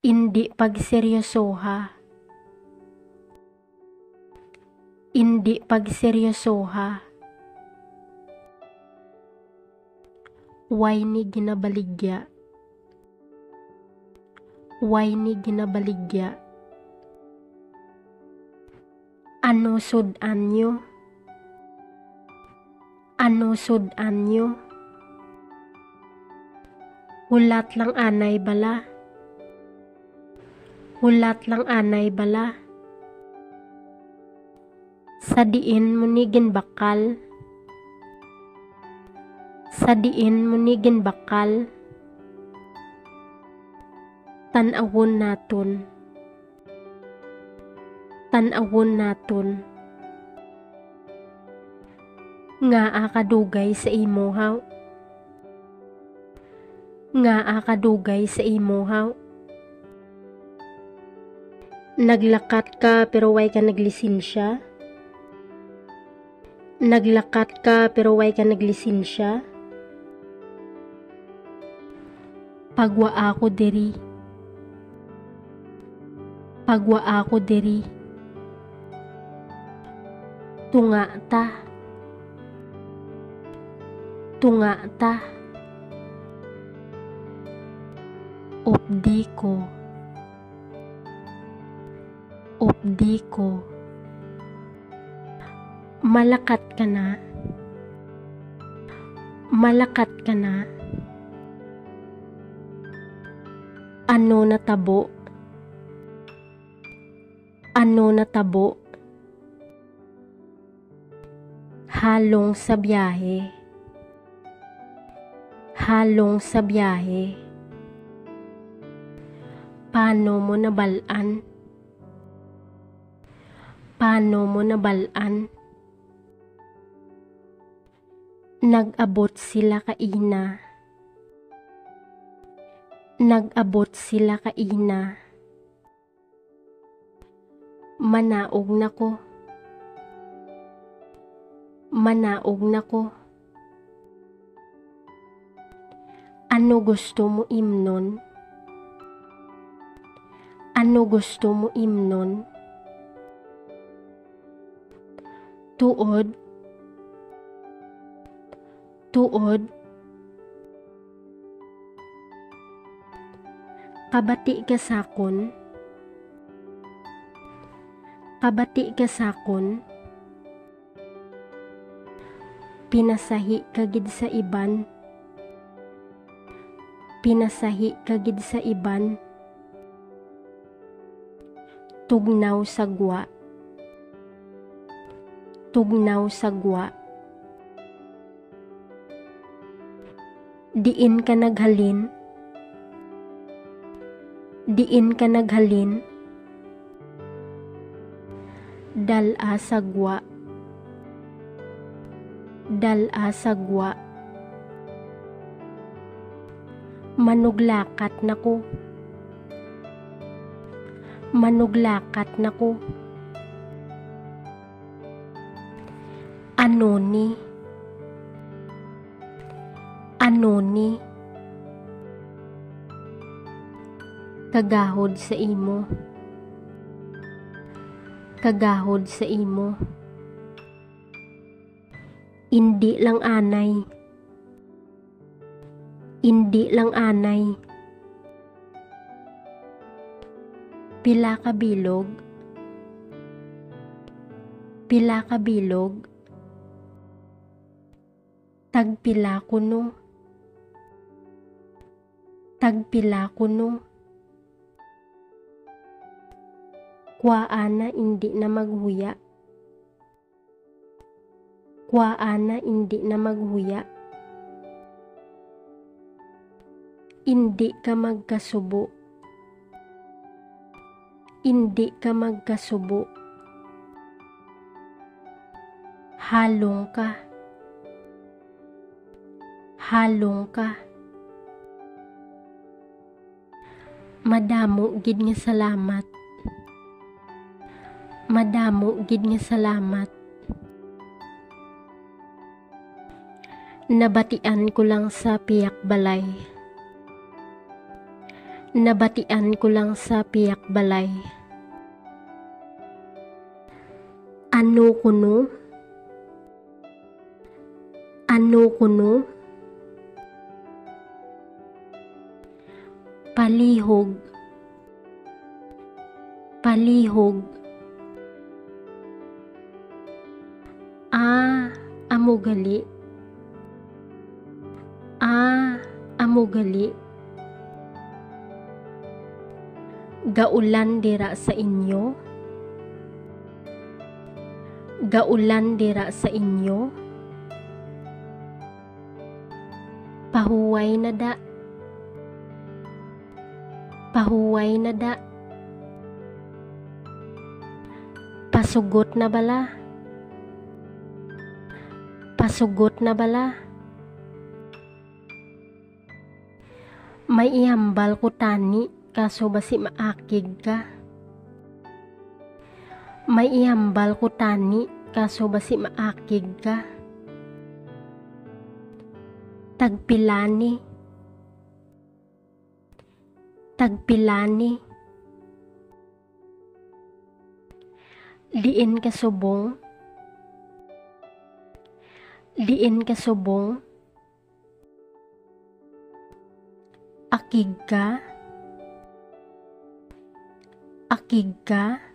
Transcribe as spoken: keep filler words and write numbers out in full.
Indi pagseryosoha. Indi pagseryosoha. Way ni ginabaligya. Way ni ginabaligya. Ano sud-an niyo? Ano sud-an niyo? Hulat lang anay bala. Hulat lang anay bala. Sa diin mo ni ginbakal? Sa diin mo ni ginbakal? Tan-awon naton. Tan-awon naton. Ngaa ka dugay sa imo, haw? Ngaa ka dugay sa imo, haw? Naglakat ka pero way ka naglisensya? Naglakat ka pero way ka naglisensya? Pagwaa ko diri. Pagwaa ko diri. Tunga ta. Tunga ta. Updi ko. Updi ko. Malakat ka na. Malakat ka na. Ano natabo? Ano natabo? Halong sa biyahe. Halong sa biyahe. Paano mo nabal-an? Paano mo nabal-an? Nag-abot sila kaina. Nag-abot sila kaina. Manaog na ko. Manaog na ko. Ano gusto mo imnon? Ano gusto mo imnon? Tuod. Tuod. Kabati ka sakon. Kabati ka sakon. Pinasahi ka gid sa iban. Pinasahi ka gid sa iban. Tugnaw sa gwa. Tugnaw sa gwa. Diin ka naghalin? Diin ka naghalin? Dal-a sa gwa. Dal-a sa gwa. Manuglakat na ko. Manuglakat na ko. Ano ni? Ano ni? Kagahod sa imo. Kagahod sa imo. Indi lang anay. Indi lang anay. Pila ka bilog? Pila ka bilog? Tagpila kuno? Tagpila kuno? Kwaa na, indi na maghuya. Kwaa na, indi na maghuya. Indi ka magkasubo. Indi ka magkasubo. Halong ka. Halong ka. Madamo gid nga salamat. Madamo gid nga salamat. Nabatian ko lang sa pihak balay. Nabatian ko lang sa pihak balay. Ano kuno? Ano kuno? Palihog. Palihog. Ah, amo gali. Ah, amo gali. Gaulan dira sa inyo? Gaulan dira sa inyo? Pahuway na da. Pahuway na da. Pasugot na bala. Pasugot na bala. May ihambal ko tani, kaso basi maakig ka. May ihambal ko tani, kaso basi maakig ka. Tagpila ni? Tagpila ni? Diin ka subong? Diin ka subong? Akig ka? Akig ka?